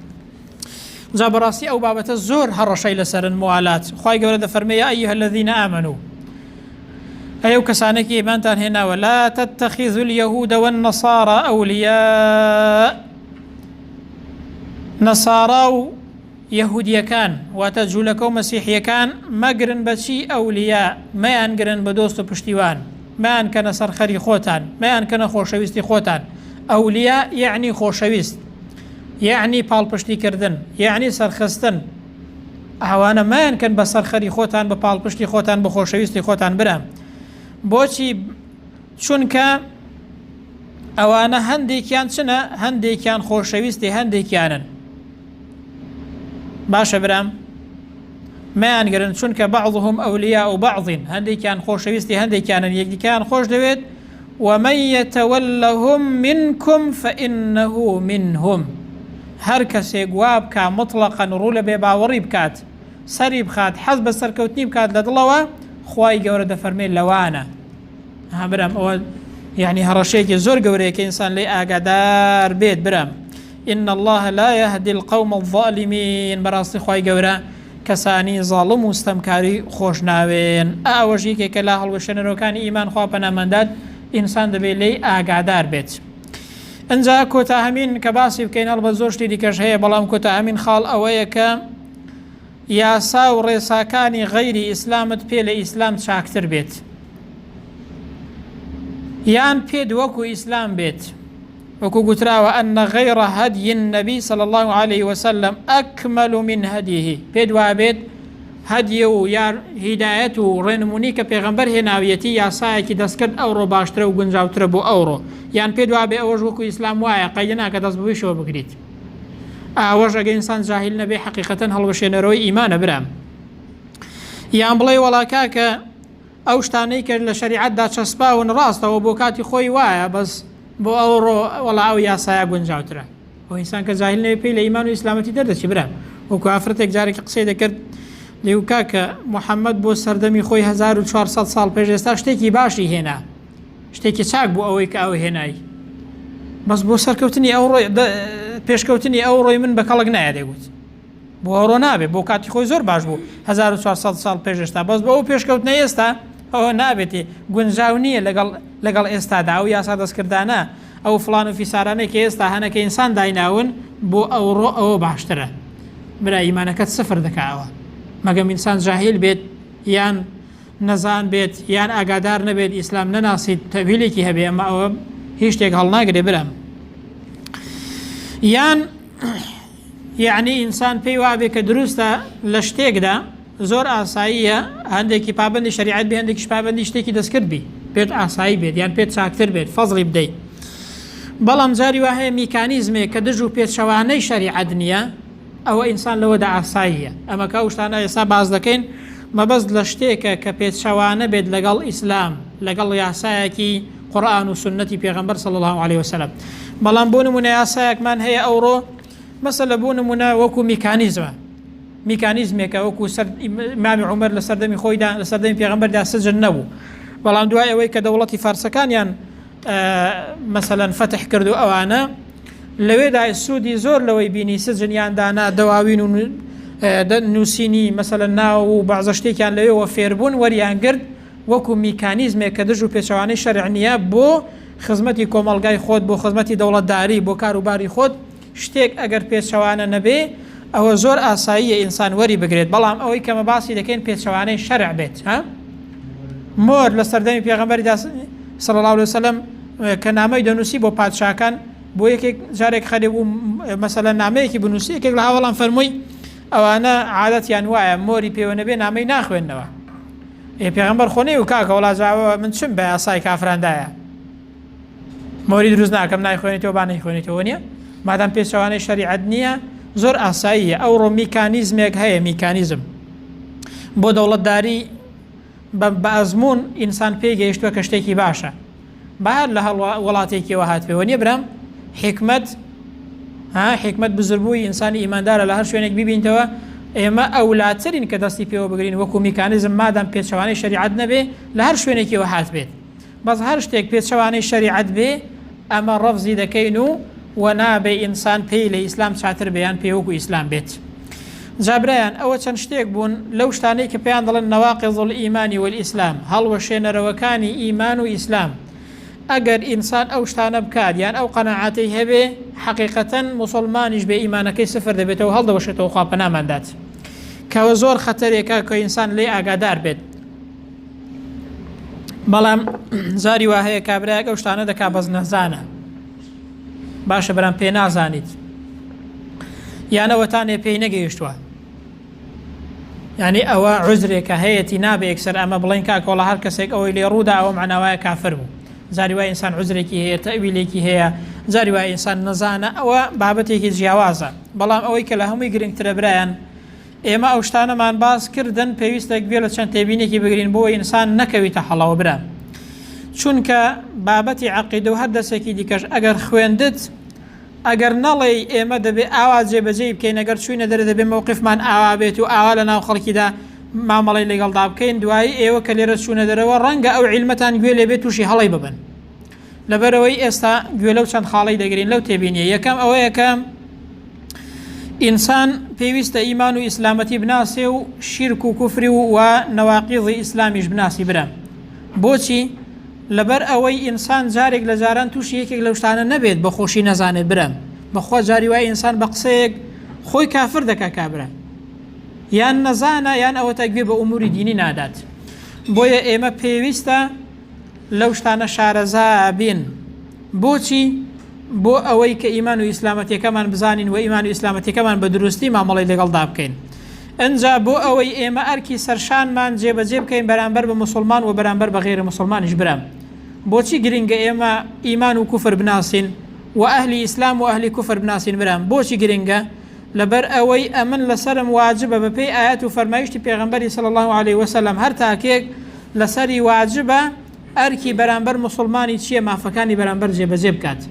جا بەڕاستی ئەو بابەتە زۆر هەڕەشەی لەسەرن موالات خوای گەورە دەفەرمێ یا ئەیها الذین آمنوا ئەی ئەو کەسانێکی ئیمانتان هێناوە لا تتخذوا اليهود والنصارى أولياء نەسارا و یەهودیەکان، واتە جولەکە و مەسیحیەکان، مەگرن بە چی ئەولیا، مەیانگرن بە دۆست و پشتیوان، مەیانکەنە سەرخەری خۆتان، مەیانکەنە خۆشەویستی خۆتان، ئەولیا یەعنی خۆشەویست، یەعنی پاڵپشتی کردن، یەعنی سەرخستن، ئەوانە مەیانکەن بە سەرخەری خۆتان، بە پاڵپشتی خۆتان، بە خۆشەویستی خۆتان برام. بۆچی؟ چونکە ئەوانە هەندێکیان چنە، هەندێکیان خۆشەویستی هەندێکیانن. باشە برام مەیانگرن چونکە بعضهم ئەولیا و بعضین هەندێکیان خۆشەویستی هەندێکیانن یەکدیکەیان خۆش دەوێت ومن يتولهم منكم فإنه منهم هەر کەسێک وا بکا مطلقا ڕوو لە بێباوەڕی بکات سەری بخات حەز بە سەرکەوتنی بکات لە دڵەوە خوای گەورە دەفەرمێ لەوانە ها برام ئەوە یعنی هەڕەشەیەکی زۆر گەورەیە کە ئینسان لێی ئاگادار بێت برام إن الله لا يهدي القوم الظالمين بەڕاستی خوای گەورە کەسانی زاڵم و ستەمکاری خۆش ناوێن ئەوەش یەکێکە لە هەڵوەشێنەرەوەکانی ئیمان خوا پەناماندات ئینسان دەبێت لێی ئاگادار بێت ئەجا کۆتاهەمین کە باسی بکەین هەڵبەت زۆر شتی دیکەش هەیە بەڵام کۆتاهەمین خاڵ ئەوەیە کە یاسا و ڕێساکانی غەیری ئیسلامت پێ لە ئیسلام چاکتر بێت یان پێت وەکو ئیسلام بێت وەکو گوتراوە أن غير هدي النبي صلى الله عليه وسلم أكمل من هديه پێت وابێت هەدیە و یار هیدایەت و ڕێنمونی کە پێغەمبەر هێناویەتی یاسایەکی دەستکرد ئەوڕۆ باشترە و گونجاوترە بۆ ئەوڕۆ یان پێت وابێ ئەوەش وەکو ئیسلام وایە قەیدە ناکە دەست بەویشەوە بگریت ئاوەش ئەگەر ئینسان جاهیل نەبێ حەقیقەتەن هەڵوەشێنەرەوەی ئیمانە برام یان بڵێ وەڵا کاکە ئەو شتانەی کە لە شەریعەتدا چەسپاون ڕاستەوە بۆ کاتی خۆی وایە بەس بۆ ئەوڕۆ وەڵا ئەو یاسایە گونجاوترە ئەو ئینسان کە جاهیل نەبێ پێی لە ئیمان و ئیسلامەتی دەردەچی برام وەکو ئافرەتێک جارێکی قسەی دەکرد دەیگوت کاکە محەممەد بۆ سەردەمی خۆی 1400 ساڵ پێش ئێستا شتێکی باشی هێنا شتێکی چاک بوو ئەوەی کە ئەو هێنای بەس بۆ سەرکەوتنی ئەو پێشکەوتنی ئەو ڕۆی من بە کەڵک نایە دەگوت بۆ ئەوڕۆ نابێ بۆ کاتی خۆی زۆر باش بوو 1400 ساڵ پێش ئێستا بەس بۆ ئەو پێشکەوتنە ئێستا ئەوە نابێتی گونجاو نییە لەگەڵ لەگەڵ ئێستادا ئەو یاسا دەستکردانە ئەو فلان و فیسارانەی کە ئێستا هەنە کە ئینسان دایناون بۆ ئەوڕۆ ئەوە باشترە برا ئیمانەکەت سفر دەکاوە مەگەم ئینسان جاهیل بێت یان نەزان بێت یان ئاگادار نەبێت ئیسلام نەناسیت تەویلێکی هەبێ ئەمە ئەوە هیچ شتێک هەڵناگرێ برام یان یعنی ئینسان پێی وابێ کە دروستە لە شتێکدا زۆر ئاساییە هەندێکی پابندی شریعەت بێ هەندێکیش پابندی شتێکی دەستکرد بی پێت ئاسایی بێت یان پێت چاکتر بێت فەزڵی بدەیت بەڵام جاری وا هەیە میکانیزمێک کە دژ و پێچەوانەی شەریعەت نییە ئەوە ئینسان لەوەدا ئاساییە. ئەمە کە ئەو شتانە ئێستا باس دەکەین مەبەست لە شتێکە کە پێچەوانە بێت لەگەڵ ئیسلام، لەگەڵ یاسایەکی قورئان و سوننەتی پێغەمبەر صلی اللە علیە وسلم. بەڵام بۆ نموونە یاسایەکمان هەیە ئەوڕۆ مەسەلە بۆ نموونە وەکو میکانیزمە میکانیزمێکە وەکو سەر ئیمامی عومەر لە سەردەمی خۆیدا لە سەردەمی پێغەمبەردا سجن نەبوو بەڵام دوای ئەوەی کە دەوڵەتی فارسەکانیان مەسەلەن فەتح کرد و ئەوانە لەوێدا سوودی زۆر لەوەی بینی سجنیان دانا دەواوین و نووسینی مەسەلەن ناو و بەعزە شتێکیان لەوێوە فێربوون وەریان گرت وەکو میکانیزمێک کە دژ و پێچەوانەی شەرع نییە بۆ خزمەتی کۆمەڵگای خۆت بۆ خزمەتی دەوڵەتداری بۆ کاروباری خۆت شتێک ئەگەر پێچەوانە نەبێ ئەوە زۆر ئاساییە ئینسان وەری بگرێت بەڵام ئەوەی کەمە باسی دەکەین پێچەوانەی شەرع بێت ها؟ مۆر لە سەردەمی پێغەمبەریدا صلی الله علیه وسلم کە نامەی دەنووسی بۆ پادشاکان بۆ یەکێک جارێک خەرێ بوو مەسەلەن نامەیەکی بنووسی یەکێک لە هاوەڵان فەرمووی ئەوانە عادەتیان وایە مۆری پێوە نەبێ نامەی ناخوێننەوە ئێ پێغەمبەر خۆ نەیوت کاکە وەڵا جاوە من چم بە یاسای کافراندایە مۆری دروست ناکەم نایخوێنیتەوە با نەیخوێنیتەوە نییە مادام پێچەوانەی شەریعەت نییە زۆر ئاساییە ئەوڕۆ میکانیزمێک هەیە میکانیزم بۆ دەوڵەتداری بە ئەزموون ئینسان پێی گەیشتووە کە شتێکی باشە با هەر لە هەر وڵاتێکیەوە هاتبێ وەنیە برام حیکمەت ها حیکمەت بزربووی ئینسانی ئیماندارە لە هەر شوێنێک بیبینتەوە ئێمە ئەولاترین کە دەستی پێوە بگرین وەکو میکانیزم مادام پێچەوانەی شەریعەت نەبێ لە هەر شوێنێکیەوە هاتبێت بەس هەر شتێک پێچەوانەی شەریعەت بێ ئەمە ڕەفزی دەکەین و وە نابێ ئینسان پێی لە ئیسلام چاتر بێ یان پێی وەکو ئیسلام بێت. جا برایان ئەوە چەند شتێک بوون لەو شتانەی کە پێیان دەڵێن نواقض الایمان والاسلام هەڵوەشێنەرەوەکانی ئیمان و ئیسلام ئەگەر ئینسان ئەو شتانە بکات یان ئەو قەناعەتەی هەبێ حەقیقەتەن موسڵمانیش بێ ئیمانەکەی سفر دەبێتەوە هەڵدەوەشێتەوە خوا پەنامان دات کەوە زۆر خەتەرێکە کە ئینسان لێ ئاگادار بێت. بەڵام جاری وا هەیە کابرایەک ئەو شتانە دەکا بەس نەزانە باشە برام پێ نازانیت یانەوەتانێ پێی نەگەیشتووە یعنی ئەوە عزرێکە هەیەی نابێ یەکسەر ئەمە بڵین کاکۆڵە هەر کەسێک ئەوەی لێ ڕوودا ئەوە معناوایە کافر بوو جاری وای ئینسان عزرێکی هەیە تەویلێکی هەیە جاری وای ئینسان نەزانە ئەوە بابەتێکی جیاوازە بەڵام ئەوەی کە لە هەمووی گرنگترە برایان ئێمە ئەو شتانەمان باس کردن پێویستە گوێ لە چەند تێبینێکی بگرین بۆ ئینسان نەکەویتە هەڵەوە برا چونکە بابەتی عەقیدە و هەر دەسێکی دیکەش ئەگەر خوێندت ئەگەر نەڵێی ئێمە دەبێ ئاوا جێبەجێی بکەین ئەگەر چوینە دەرێ دەبێ مەوقفمان ئاوا بێت و ئاوا لە ناو خەڵکیدا مامەڵەی لەگەڵدا بکەین دوایی ئێوە کە لێرە چوونە دەرەوە ڕەنگە ئەو عیلمەتان گوێ لێ بێت تووشی هەڵەی ببن لەبەرئەوەی ئێستا گوێ لەو چەند خاڵەی دەگرین لەو تێبینیە یەکەم ئەوەیە کە ئینسان پێویستە ئیمان و ئیسلامەتی بناسێ و شیرک و کوفری و و نەواقیضی ئیسلامیش بناسی برا بۆچی لەبەر ئەوەی ئینسان جارێک لە جاران تووشی یەکێک لەو شتانە نەبێت بە خۆشی نەزانێت برام بەخوا جاری وای ئینسان بە قسەیەک خۆی کافر دەکا کابرا یان نەزانە یان ئەوەتا گوێ بە ئوموری دینی نادات بۆیە ئێمە پێویستە لەو شتانە شارەزا بین بۆچی؟ بۆ ئەوەی کە ئیمان و ئیسلامەتیەکەمان بزانین و ئیمان و ئیسلامەتیەکەمان بە دروستی مامەڵەی لەگەڵدا بکەین ئنجا بۆ ئەوەی ئێمە ئەرکی سەرشانمان جێبەجێ بکەین بەرامبەر بە موسڵمان و بەرامبەر بە غەیرە موسڵمانیش برام بۆچی گرنگە ئێمە ئیمان و کوفر بناسین و ئەهلی ئیسلام و ئەهلی کوفر بناسین برام بۆچی گرنگە لەبەر ئەوەی ئەمن لەسەرم واجبە بەپێی ئایەت و فەرمایشتی پێغەمبەری صلی اللە علیە وسلم هەر تاکێک لەسەری واجبە ئەرکی بەرامبەر موسڵمانی چیە مافەکانی بەرامبەر جێبەجێ بکات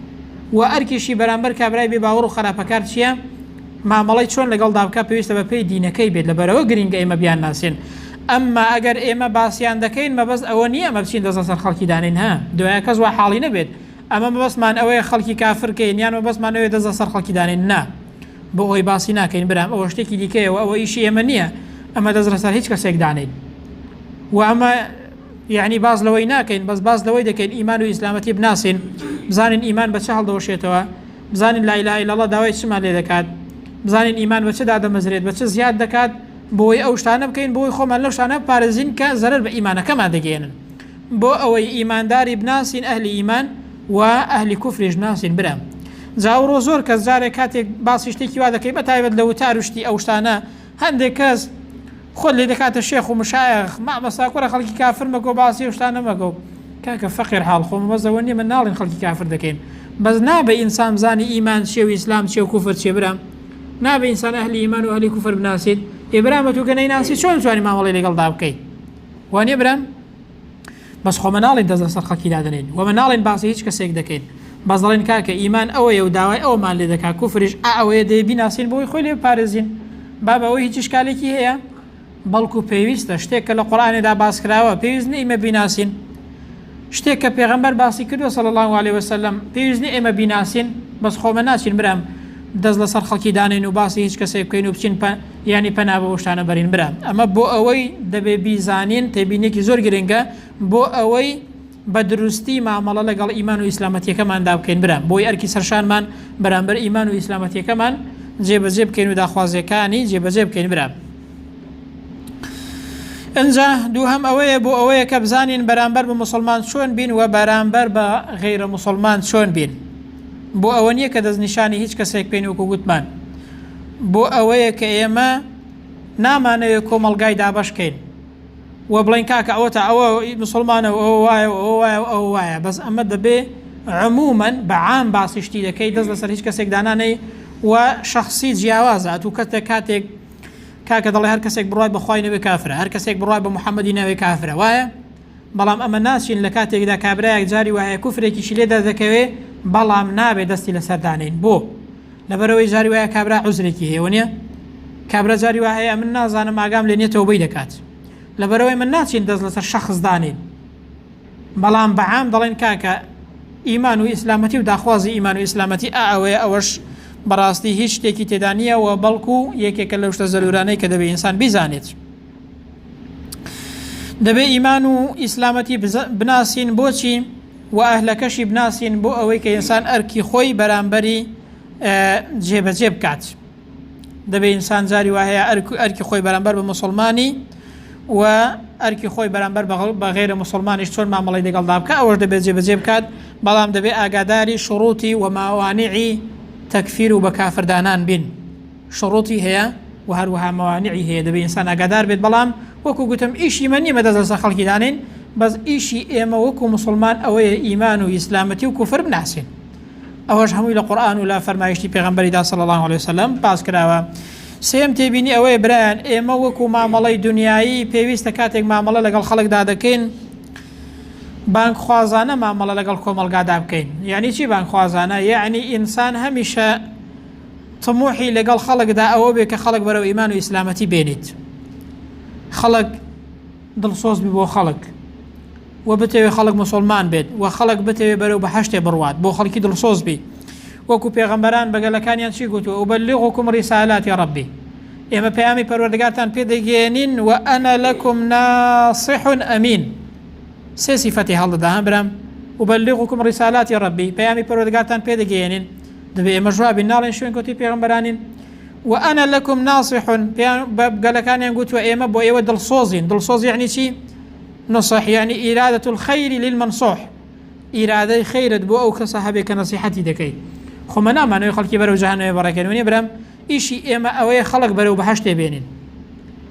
وە ئەرکیشی بەرامبەر کابرای بێ باوەڕ و خەراپەکار چیە مامەڵەی چۆن لەگەڵدا بکات پێویستە بەپێی دینەکەی بێت لەبەرئەوە گرینگە ئێمە بیانناسین ئەمما ئەگەر ئێمە باسیان دەکەین مەبەست ئەوە نیە ئەمە بچین دەست لەسەر خەڵکی دانێین ها دوایە کەس وا حاڵی نەبێت ئەمە مەبەستمان ئەوەیە خەڵکی کافر کەین یان مەبەستمان ئەوەیە دەست لەسەر خەڵکی دانێین نا بۆ ئەوەی باسی ناکەین برام ئەوە شتێکی دیکەیە و ئەوە ئیشی ئێمە نییە ئەمە دەست لەسەر هیچ کەسێک دانێین و ئەمە یعنی باس لەوەی ناکەین بەس باس لەوەی دەکەین ئیمان و ئیسلامەتی بناسین بزانین ئیمان بە چ هەڵدەوەشێتەوە بزانین لا اله الا الله داوای چمان لێ دەکات بزانین ئیمان بە چ دادەمەزرێت بە چ زیاد دەکات بۆی ئەو شتانە بکەین بۆی خۆمان لەو شتانە پارێزین کە زەرەر بە ئیمانەکەمان دەگەیەنن بۆ ئەوەی ئیمانداری بناسین ئەهلی ئیمان و ئەهلی کوفریش بناسین برام جا ئەوڕۆ زۆر کەس جارێک کاتێک باسی شتێکی وا دەکەی بە تایبەت لە وتار و شتی ئەو شتانە هەندێک کەس خۆت لێ دەکاتە شێخ و مشایخ مامەستا کوڕە خەڵکی کافر مەکۆ باسی ئەو شتانە مەکۆ کاکە فەقیر حاڵ خۆ مەبەست ئەوە نییە من ناڵێن خەڵکی کافر دەکەین بەس نابێ ئینسان بزانی ئیمان چیە و ئیسلام چیە و کوفر چیە برام نابێ ئینسان ئەهلی ئیمان و ئەهلی کوفر بناسیت ئێ برام ئەتوو کە نەیناسی چۆن توانی مامەڵەی لەگەڵدا بکەی وانیە برام بەس خۆ مە ناڵێین دەست لەسەر خەڵکی دادەنێین وە مە ناڵێین باسی هیچ کەسێک دەکەین بەس دەڵێین کاکە ئیمان ئەوەیە و داوای ئەوەمان لێ دەکا کوفریش ئا ئەوەیە دەبێ بیناسین بۆی خۆی لێ بپارێزین بابە ئەوەی هیچ ئیشکالێکی هەیە بەڵکو پێویستە شتێک کە لە قورئانێدا باس کراوە پێویست نییە ئیمە بیناسین شتێک کە پێغەمبەر باسی کردووە صلی الله علیه وسلم پێویست نییە ئێمە بیناسین بەس خۆمە ناچین برام دەست لەسەر خەڵکی دانێین و باسی هیچ کەسێک بکەین و بچین پە یانی پەنا بۆ شتانە بەرین برا ئەمە بۆ ئەوەی دەبێ بیزانین تێبینێکی زۆر گرنگە بۆ ئەوەی بە دروستی مامەڵە لەگەڵ ئیمان و ئیسلامەتیەکەماندا بکەین برا بۆی ئەرکی سەرشانمان بەرامبەر ئیمان و ئنجا دووهەم ئەوەیە بۆ ئەوەیە کە بزانین بەرامبەر بە موسڵمان چۆن بین و بەرامبەر بە غەیرە موسڵمان چۆن بین. بۆ ئەوە نییە کە دەستنیشانی هیچ کەسێک بکەین وەکو گوتمان. بۆ ئەوەیە کە ئێمە نامانەوێ کۆمەڵگای دابەش کەین و بڵێین کاکە ئەوەتا ئەوە موسڵمانە و ئەوە وایە و ئەوە وایە و ئەوە وایە بەس ئەمە دەبێ عموما بە عام باسی شتی دەکەی دەست لەسەر هیچ کەسێک دانانەی و شەخسی جیاوازە ئەتوو کەتێک کاتێک کاکە دەڵێ هەر کەسێک بڕوای بە خوای نەبێ کافرە هەر کەسێک بڕوای بە محەممەدی نەبێ کافرە وایە بەڵام ئەمە ناچین لە کاتێکدا کابرایەک جاری وایە کوفرێکیشی لێ دەردەکەوێ بەڵام نابێ دەستی لەسەر دانێین بۆ لەبەرەوەی جاری وایە کابرا عوزرێکی هەیە وەنیە کابرا جاری وا هەیە من نازانم ئاگام لێ نیە تەوبەی دەکات لەبەرەوەی من ناچین دەست لەسەر شەخص دانێین بەڵام بە عام دەڵێن کاکە ئیمان و ئیسلامەتی و داخوازی ئیمان و ئیسلامەتی ئا ئەوەیە ئەوەش بەڕاستی هیچ شتێکی تێدا نییە و بەڵکو یەکێکە لەو شتە زەرورانەی کە دەبێ ئینسان بیزانێت. دەبێ ئیمان و ئیسلامەتی بناسین بۆچی و ئەهلەکەشی بناسین بۆ ئەوەی کە ئینسان ئەرکی خۆی بەرامبەری جێبەجێ بکات. دەبێ ئینسان جاری وا هەیە ئەرک ئەرکی خۆی بەرامبەر بە موسڵمانی و ئەرکی خۆی بەرامبەر بە غەیرە موسڵمانیش چۆن مامەڵەی لەگەڵدا بکە ئەوەش دەبێت جێبەجێ بکات بەڵام دەبێ ئاگاداری شروطی و ماوانعی تەکفیر و بە کافردانان بین شروطی هەیە و هەروەها مەوانعی هەیە دەبێ ئینسان ئاگادار بێت بەڵام وەکو گوتم ئیشی مە نییە دەست لەسەر خەڵکی دانێین بەس ئیشی ئێمە وەکو موسڵمان ئەوەیە ئیمان و ئیسلامەتی و کوفر بناسین ئەوەش هەمووی لە قورئان و لە فەرمایشتی پێغەمبەریدا صلی اللە علیە وسلم باس کراوە. سێیەم تێبینی ئەوەیە برایان ئێمە وەکو مامەڵەی دونیایی پێویستە کاتێک مامەڵە لەگەڵ خەڵکدا دەکەین بانگخوازانە مامەڵە لەگەڵ کۆمەڵگادا بکەین یعنی چی بانگخوازانە یعنی ئینسان هەمیشە طموحی لەگەڵ خەڵکدا ئەوە بێ کە خەڵک بەرەو ئیمان و ئیسلامەتی بێنیت خەڵک دڵسۆز بی بۆ خەڵک و بتەوێ خەڵک موسوڵمان بێت و خەڵک بتەوێ بەرەو بەهەشتێ بڕوات بۆ خەڵکی دڵسۆز بی وەکو پێغەمبەران بە گەلەکانیان چی گوتووە أبلغكم رسالات ربي ئێمە پەیامی پەروەردگارتان پێ دەگەیەنین وأنا لكم ناصح أمين سێ سیفەتی هەڵدەدا ها برام أبلغكم رسالات ربي پەیامی پەروەردگارتان پێ دەگەیەنین دەبێ ئێمە ژوابین ناڵێن شوێن کەوتی پێغەمبەرانین وأنا لكم ناصح بە گەلەکانیان گوتووە ئێمە بۆ ئێوە دڵسۆزین دڵسۆز یعنی چی نصح یعنی ارادة الخیر للمنصوح ئیرادەی خیرت بۆ ئەو کەسە هەبێ کە نەسیحەتی دەکەی خۆ مە نامانەوەی خەڵکی بەرەو جەهەنەمێ بەڕێکەین وەنیە برام ئیشی ئێمە ئەوەیە خەڵک بەرەو بەهەشتێ بێنین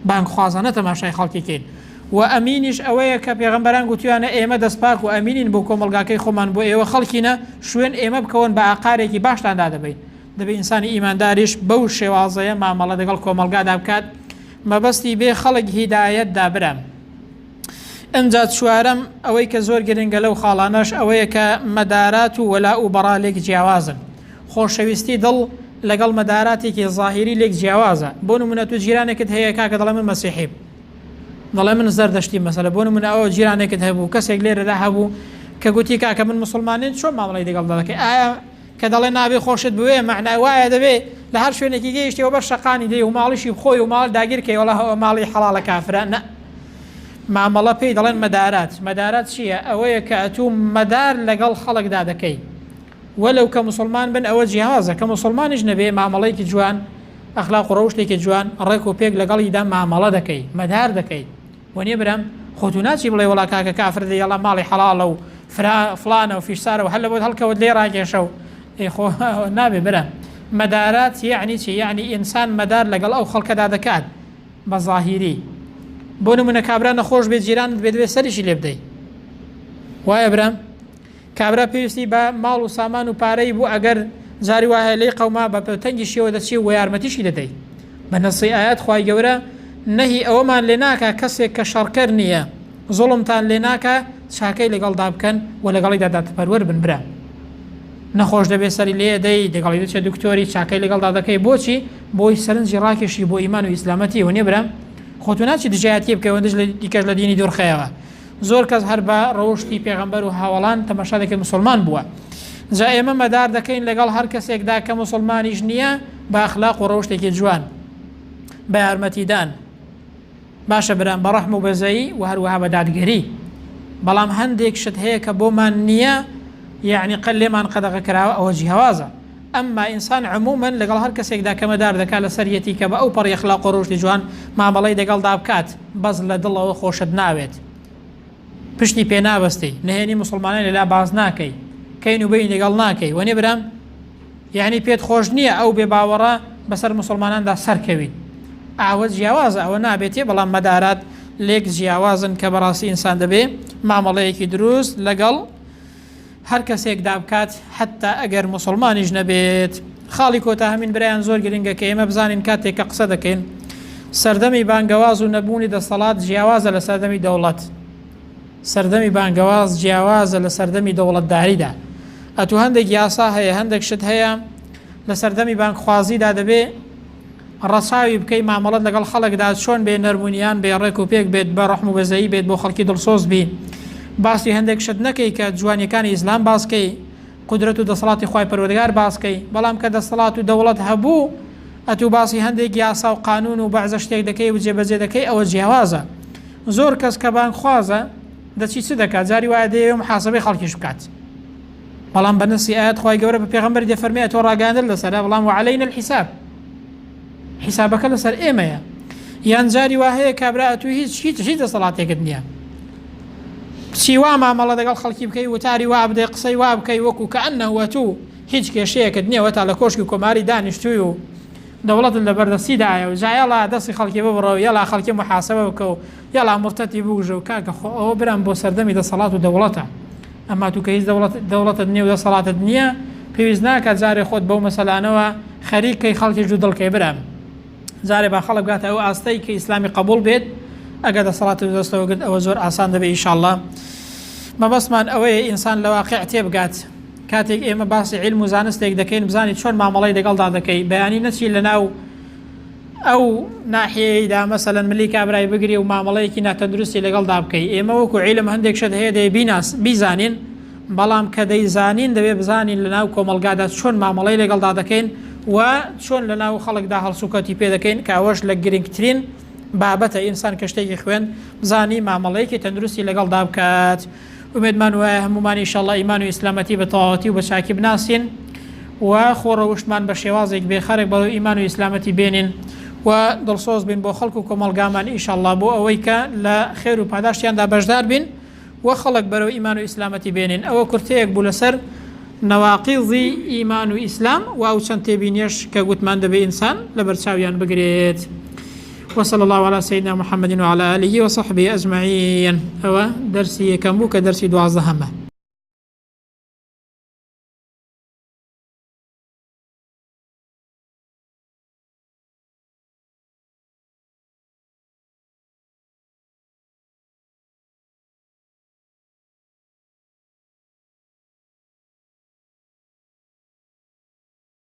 بانگخوازانە تەماشای خەڵکی کەین و ئەمینیش ئەوەیە کە پێغەمبەران گوتویانە ئێمە دەستپاک و ئەمینین بۆ کۆمەڵگاکەی خۆمان بۆ ئێوە خەڵکینە شوێن ئێمە بکەون بە ئاقارێکی باشتان دادەبەین دەبێ ئینسانی ئیمانداریش بەو شێوازەیە مامەڵە دەگەڵ کۆمەڵگادا بکات مەبەستی بێ خەڵک هیدایەت دا برام. ئنجا چوارەم ئەوەی کە زۆر گرنگە لەو خاڵانەش ئەوەیە کە مەدارات و وەلاء و بەڕا لێک جیاوازن. خۆشەویستی دڵ لەگەڵ مەداراتێکی زاهیری لێک جیاوازە. بۆ نمونە تۆ جیرانێکت هەیە کاکە دەڵێ من مەسیحیم. دەڵێ من زەردەشتیم مەسەلە بۆ نمونە ئەوە جیرانێکت هەبوو کەسێک لێرەدا هەبوو کە گوتی کاکە من موسڵمانین چۆن مامەڵەی لەگەڵدا دەکەی ئایا کە دەڵێ نابێ خۆشت بوێ مەعنای وایە دەبێ لە هەر شوێنێکی گەیشتیەوە بەر شەقانی دێی و ماڵیشی بخۆی و ماڵ داگیر کەی وەڵا ئەوە ماڵی حەڵاڵە کافرە نە مامەڵە پێی دەڵێن مەدارات مەدارات چییە ئەوەیە کە ئەتوو مەدار لەگەڵ خەڵکدا دەکەی وەلەو کە موسڵمان بن ئەوە جیاوازە کە موسڵمانیش نەبێ مامەڵەیەکی جوان ئەخلاق و ڕەوشتێکی جوان ڕێک و پێک لەگەڵیدا مامەڵە دەکەی مەدار دەکەی وەنیە برام خۆ تو ناچی بڵێ وەڵا کاکە کافر دەی یەڵا ماڵی حەڵاڵە و فرا فڵانە و فیشسارە و هەر لەبۆت هەڵکەوت لێی ڕاکێشە و ئێ خۆ نابێ برام مەدارات یەعنی چی یەعنی ئینسان مەدار لەگەڵ ئەو خەڵکەدا دەکات بە زاهیری بۆ نمونە کابرا نەخۆش بێ جیرانت بێ دەبێ سەریشی لێ بدەی وایە برام کابرا پێویستی بە ماڵ و سامان و پارەی بوو ئەگەر جاری وا هەیە لێی قەوما بە تەنگیشیەوە دەچی و یارمەتیشی دەدەی بە نەسی ئایەت خوای گەورە نەهی ئەوەمان لێ ناکا کەسێک کە شەڕکەر نییە زوڵمتان لێ ناکا چاکەی لەگەڵدا بکەن و لەگەڵیدا دادپەروەر بن برا نەخۆش دەبێ سەری لێ دەی دەگەڵی دەچێت دکتۆری چاکەی لەگەڵدا دەکەی بۆچی بۆی سەرنجی ڕاکێشی بۆ ئیمان و ئیسلامەتی و نیە برا خۆ تو ناچی دژایەتی بکەی و دژ لە دیکەش لە دینی دوورخەیەوە زۆر کەس هەر بە ڕەوشتی پێغەمبەر و هاوەڵان تەماشا دەکەن موسڵمان بووە جا ئێمە مەدار دەکەین لەگەڵ هەر کەسێکدا کە موسڵمانیش نییە بە ئەخلاق و ڕەوشتێکی جوان بە یارمەتیدان باشە برام بە ڕەحم و بەزەیی و هەروەها بە دادگەری بەڵام هەندێک شت هەیە کە بۆمان نییە یعنی قەل لێمان قەدەغە کراوە ئەوە جیاوازە. ئەمما ئینسان عموما لەگەڵ هەر کەسێکدا کە مەدار دەکات لەسەریەتی کە بە ئەو پەڕی ئەخلاق و ڕەوشتی جوان مامەڵەی دەگەڵدا بکات بەس لە دڵەوە خۆشت ناوێت پشتی پێ نابەستی نهێنی موسڵمانانی لەلا باس ناکەی کەین و بەینی لەگەڵ ناکەی وەنیە برام یعنی پێت خۆش نییە ئەو بێ باوەڕە بەسەر موسڵماناندا سەرکەویت ئاوە جیاوازە ئەوە نابێتێ بەڵام مەدارات لێک جیاوازن کە بەڕاستی ئینسان دەبێ مامەڵەیەکی دروست لەگەڵ هەر کەسێکدا بکات حەتتا ئەگەر موسڵمانیش نەبێت. خاڵی کۆتا هەمین برایان زۆر گرنگە کە ئێمە بزانین کاتێک کە قسە دەکەین سەردەمی بانگەواز و نەبوونی دەسەڵات جیاوازە لە سەردەمی دەوڵەت سەردەمی بانگەواز جیاوازە لە سەردەمی دەوڵەتداریدا ئەتو هەندێک یاسا هەیە هەندێک شت هەیە لە سەردەمی بانگخوازیدا دەبێ ڕەچاوی بکەی مامەڵەت لەگەڵ خەڵکدا چۆن بێ نەرم و نیان بێ ڕێک و پێک بێت بە ڕەحم و بەزەیی بێت بۆ خەڵکی دڵسۆز بی باسی هەندێک شت نەکەی کە جوانیەکانی ئیسلام باس کەی قودرەت و دەسەڵاتی خوای پەروەردگار باس کەی بەڵام کە دەسەڵات و دەوڵەت هەبوو ئەتوو باسی هەندێک یاسا و قانون و بەعزە شتێک دەکەی و جێبەجێ دەکەی ئەوە جیاوازە زۆر کەس کە بانگخوازە دەچی چ دەکات جاری وایە دەیەوێ محاسبەی خەڵکیش بکات بەڵام بە نەسی ئایەت خوای گەورە بە پێغەمبەری دەفەرمێ تۆ ڕاگەیاندن لەسەرە بەڵام وعلينا الحساب حیسابەکە لەسەر ئێمەیە یان جاری وا هەیە کابرا ئەتوو هیچ هیچ هیچ دەسەڵاتێکت نییە بچی وا مامەڵە لەگەڵ خەڵکی بکەی وتاری وا بدەی قسەی وا بکەی وەکو کە ئەنەهوە تو هیچ کێشەیەکت نییە وەتا لە کۆشکی کۆماری دانیشتووی و دەوڵەتت لە بەردەستیدایە و جا یەڵا دەستی خەڵکی ببڕە و یەڵا خەڵکی محاسبە بکە و یەڵا مورتەتی بگوژە و کاکە خۆ ئەوە برام بۆ سەردەمی دەسەڵات و دەوڵەتە ئەما تو کە هیچ دەوڵەت دەوڵەتت نییە و دەسەڵاتت نییە پێویست ناکات جارێ خۆت بەو مەسەلانەوە خەریک کەی خەڵکیش دوو دڵ کەی برام جارێ با خەڵک بگاتە ئەو ئاستەی کە ئیسلامی قبوڵ بێت ئەگەر دەسەڵاتت دەستەوە گرت ئەوە زۆر ئاسان دەبێت ئیشاڵڵا مەبەستمان ئەوەیە ئینسان لە واقع تێبگات کاتێک ئێمە باسی عیلم و زانستێک دەکەین بزانیت چۆن مامەڵەی دەگەڵدا دەکەی بەیانی نەچی لەناو ئەو ناحیەیەیدا مەسەلەن ملی کابرای بگری و مامەڵەیەکی ناتەندروستی لەگەڵدا بکەی ئێمە وەکو عیلم هەندێک شت هەیە دەی بیناس بیزانین بەڵام کە دەیزانین دەبێ بزانین لەناو کۆمەڵگادا چۆن مامەڵەی لەگەڵدا دەکەین و چۆن لەناو خەڵکدا هەڵسوکەوتی پێ دەکەین کە ئەوەش لە گرنگترین بابەتە ئینسان کە شتێکی خوێند بزانی مامەڵەیەکی تەندروستی لەگەڵدا بکات. ئومێدمان وایە هەموومان ئیشەڵا ئیمان و ئیسلامەتی بە تەواوەتی و بە چاکی بناسین و خۆ ڕەوشتمان بە شێوازێک بێ خەرک بەرەو ئیمان و ئیسلامەتی بێنین و دڵسۆز بین بۆ خەڵک و کۆمەڵگامان ئیشەڵا بۆ ئەوەی کە لە خێر و پاداشتیاندا بەشدار بین و خەڵک بەرەو ئیمان و ئیسلامەتی بێنین ئەوە کورتەیەک بوو لەسەر نەواقیزی ئیمان و ئیسلام و ئەو چەند تێبینیەش کە گوتمان دەبێ ئینسان لەبەرچاویان بگرێت. وصلی اللە علی سیدنا محمد وعلی آله وصحبه اجمعین ئەوە دەرسی یەکەم بوو کە دەرسی دوازدەهەمە.